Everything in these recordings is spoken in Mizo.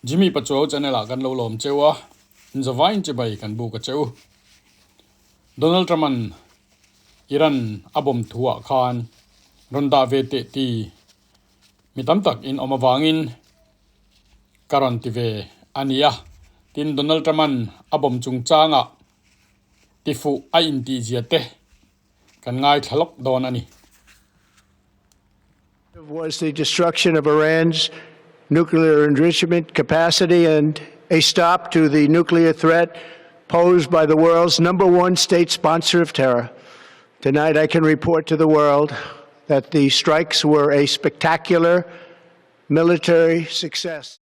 Jimmy Pachuau channel ah kan lo lawm cheu a, in zavaiin chibai kan buk a che u. Donald Trump an Iran a bomb thu ah khan rawn dah ve teh ti mi tam tak in awm avangin ka rawn ti ve a ni a. Tin, Donald Trump an a bomb chungchangah tifuh a intihzia te kan ngaithla lawk dawn a ni. Was the destruction of Iran's nuclear enrichment capacity and a stop to the nuclear threat posed by the world's number one state sponsor of terror. Tonight, I can report to the world that the strikes were a spectacular military success.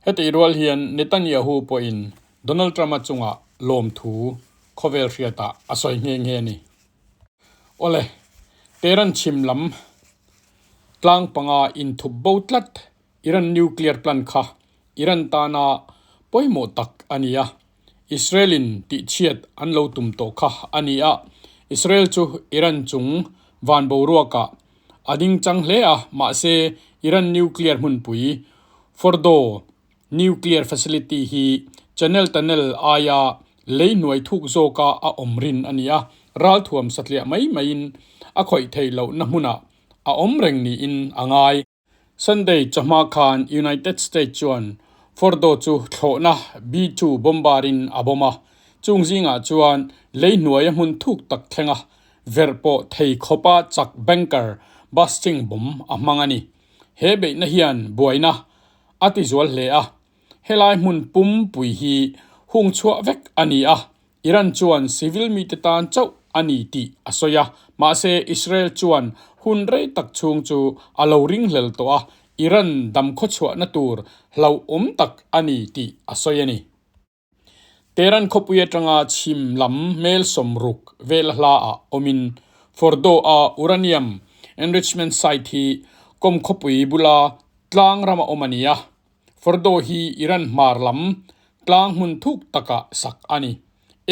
Hetih rual hian Netanyahu pawhin Donald Trump-a chungah lawmthu khawvel hriatah a sawi nghe nghe a ni. Awle, Tehran chhim lam tlang panga inthup bo tlat Iran nuclear plant kha Iran tana pawimawh tak a ni a, Israel-in tihchhiat an lo tum tawh kha a ni a, Israel chu Iran chung van boruakah A ding chang hle a, mahse Iran nuclear hmunpui Fordow nuclear facility hi channel tunnel aia lei hnuai thuk zawka a awm rin a ni a, ralthuam satliah mai maiin a khawih theih lohna hmunah a awm reng niin a ngai. Sunday chawhma khan United States chuan Fordow chu thlawhna B-2 bomber in a bomb a, chung zingah chuan lei hnuaia hmun thuk tak thlenga Verh pawh thei khawpa chak banker busting bomb a hmang a ni. He beihna hian buaina a ti zual hle a, helai hmun pum pui hi hung chhuah vek a ni a, Iran chuan civil mite tan chauh a ni tih a sawi a, mahse Israel chuan hun rei tak chhung chu a lo ringhlel tawh a, Iran damkhawchhuahna tur hlauhawm tak a ni tih a sawi a ni. Tehran khawpui atanga chhim lam hmel 60 vel hla ah awmin Fordow a uranium enrichment site hi Qom khawpui bula tlang rama awm a ni a. Fordow hi Iran hmar lam tlang hmun thuk takah sak a ni.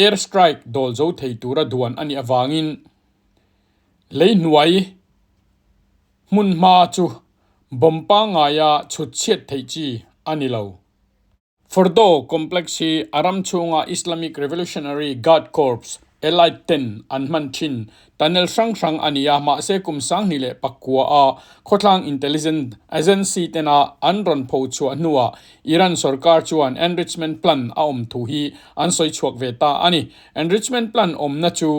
Air strike dawl zo thei tura duan a nih avangin lei hnuai hmun hma chu bomb pangngaia chhut chhiat theih chi a ni lo. Fordow complex hi a ram chhunga Islamic Revolutionary Guard Corps, Elite ten an hman thin tunnel hrang hrang a ni a, mahse kum 2009 a khawtlang intelligence agency tena an rawn pho chhuah hnuah Iran sorkar chuan enrichment plan a awm thu hi an sawi chhuak ve ta a ni. Enrichment plan awmna chu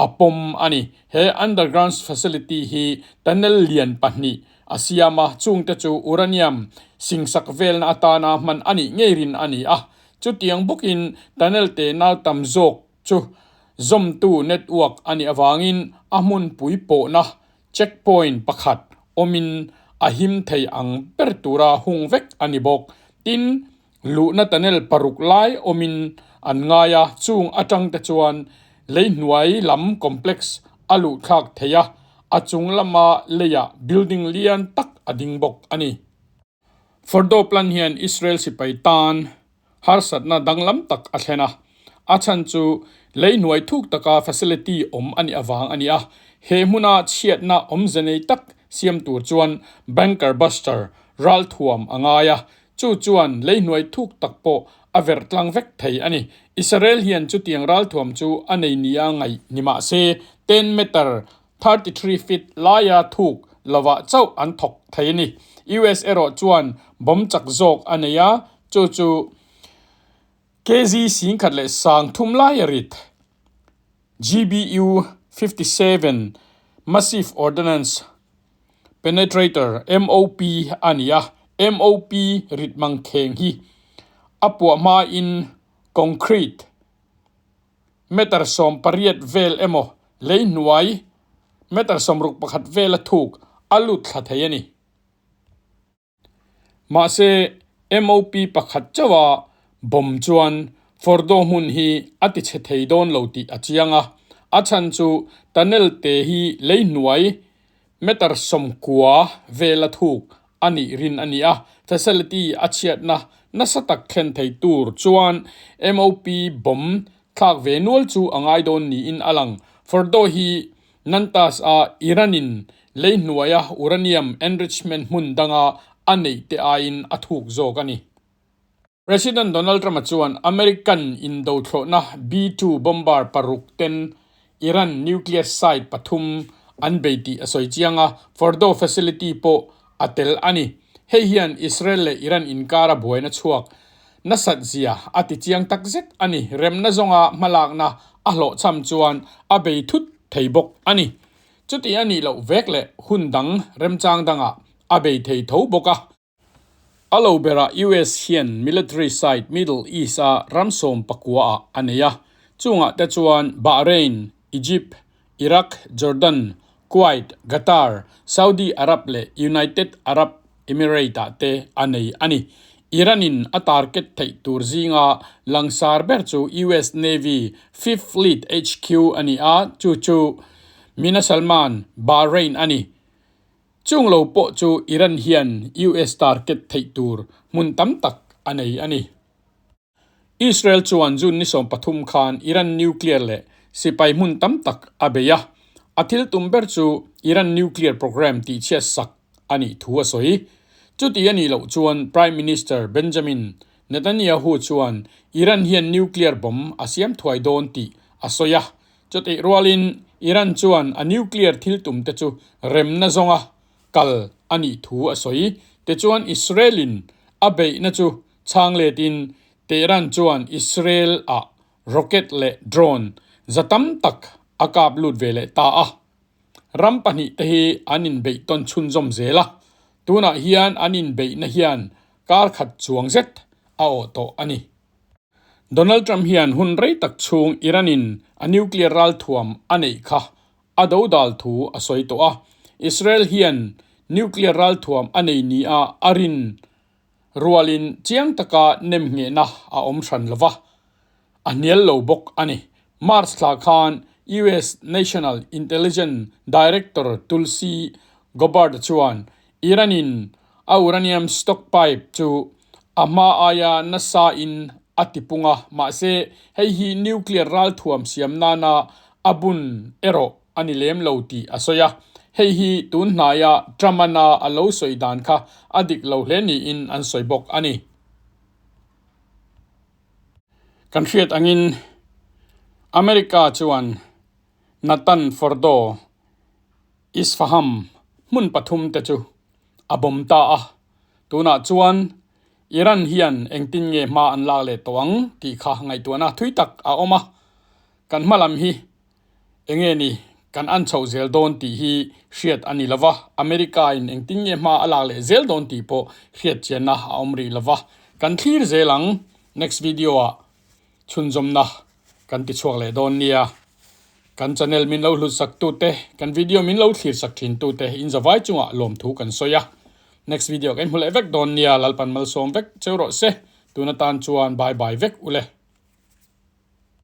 a pawm a ni. He underground facility hi tunnel lian pahnih A siam a, chungte chu uranium singsak velna atana hman a nih ngei rin a ni a. Chutiang bawkin tunnel te nau tam zawk chu zawmtu network a nih avangin a hmunpui pawhna checkpoint pakhat awmin a him thei ang ber tura hung vek a ni bawk. Tin, luhna tunnel paruk lai awmin an ngai a, chung atangte chuan lei hnuai lam complex a luh thlak thei a, a chung lama leiah building lian tak a ding bawk a ni. Fordow plan hian Israel sipai tan harsatna danglam tak a thlen a, a chhan chu lei hnuai thuk taka facility awm a nih avang a ni a, he hmuna chhiatna awmze nei tak siam tur chuan bunker buster ralthuam a ngai a, Chu chuan lei hnuai thuk tak pawh a verh tlang vek thei a ni. Israel hian chutiang ralthuam chu a nei nia ngaih ni mah se, 10 meter, 33 feet, laia thuk lovah chauh an thawk thei a ni. US erawh chuan bomb chak zawk a nei a, chu chu kg 1003 laia rit, GBU 57 Massive Ordnance Penetrator, MOP, a ni a, MOP rit mangkheng hi a puah hmain concrete meter 18 vel emaw lei hnuai meter 61 vela thuk a lut thla thei a ni. Mahse, MOP pakhat chauha bomb chuan Fordow hmun hi a ti chhe thei dawn lo tih a chiang a, a chhan chu tunnel te hi lei hnuai meter 90 vela thuk a nih rin a ni a, facility a chhiatna nasa tak thlen thei tur chuan MOP bomb thlak ve nual chu a ngai dawn niin a lang. Fordow hi Nantas a Iran-in lei hnuaia uranium enrichment hmun danga a neih te aiin a thuk zawk a ni. President Donald Trump-a chuan American indothlawhna B-two bomber paruk ten Iran nuclear site pathum an bei tih a sawi chiang a, Fordow facility pawh a tel a ni. Hei hian Israel leh Iran inkara buaina chhuak nasat zia a ti chiang tak zet a ni. Remna zawnga hmalakna a hlawhchham chuan a bei thut thei bawk a ni. Chuti a nih loh vek leh hun dang remchang dangah a bei thei tho bawk a. A lo berah US hian military site Middle East-a ram 19 ah a nei a, chungah te chuan Bahrain, Egypt, Iraq, Jordan, Kuwait, Qatar, Saudi Arab leh United Arab Emirate-ah te a nei a ni. Iran-in a target theih tur zinga langsar ber chu US Navy Fifth Fleet HQ a ni a, chu chu Mina Salman, Bahrain a ni. Chung lo pawh chu Iran hian US target theih tur hmun tam tak a nei a ni. Israel chuan June ni 13 khan Iran nuclear leh sipai hmun tam tak a bei a, a thil tum ber chu Iran nuclear program tihchhiat sak a nih thu a sawi. Chuti a nih loh chuan Prime Minister Benjamin Netanyahu chuan Iran hian nuclear bomb a siam thuai dawn tih a sawi a, Chutih rualin Iran chuan a nuclear thil tum te chu remna zawnga kal a nih thu a sawi. Tichuan Israel-in a beihna chu chhang letin Tehran chuan Israel-ah rocket leh drone za tam tak a kap lut ve leh ta a. Ram pahnih te hi an inbeih tawn chhunzawm zel a, tunah hian an inbeihna hian kar khat chuang zet a awh tawh a ni. Donald Trump hian hun rei tak chhung Iran-in a nuclear ralthuam a neih kha a dodal thu a sawi tawh a, Israel hian nuclear ralthuam a nei nia a rin rualin chiang taka nemnghehna a awm hran lo va, a hnial lo bawk a ni. March thla khan US National Intelligence Director Tulsi Gabbard chuan Iran-in a uranium stockpile chu a hma aia nasa in a ti pung a, mahse hei hi nuclear ralthuam siam nana a bun erawh a ni lem lo tih a sawi a. Hei hi tun hnaia Trump-ana a lo sawi dan kha a dik lo hle niin an sawi bawk a ni. Kan hriat angin America chuan Natan Fordo, Isfaham hmun pathum te chu a bawm ta a, tunah chuan Iran hian engtin nge hma an lak leh tawh ang tih kha ngaihtuahna thui tak a awm a, kan hma lam hi enge ni kan an chhoh zel dawn tih hi hriat a ni lova, America in engtin nge hma a lak leh zel dawn tih pawh hriat chianna a awm rih lova, kan thlir zel ang next video ah chhunzawmna kan ti chhuak leh dawn nia. Kan channel min lo hlut sak tute, kan video min lo thlir sak thin tute in zavai chungah lawmthu kan sawi a. Next video kan hmu leh vek dawn nia, Lalpan malsawm vek cheu rawh se. Tun atan chuan bye bye vek ule.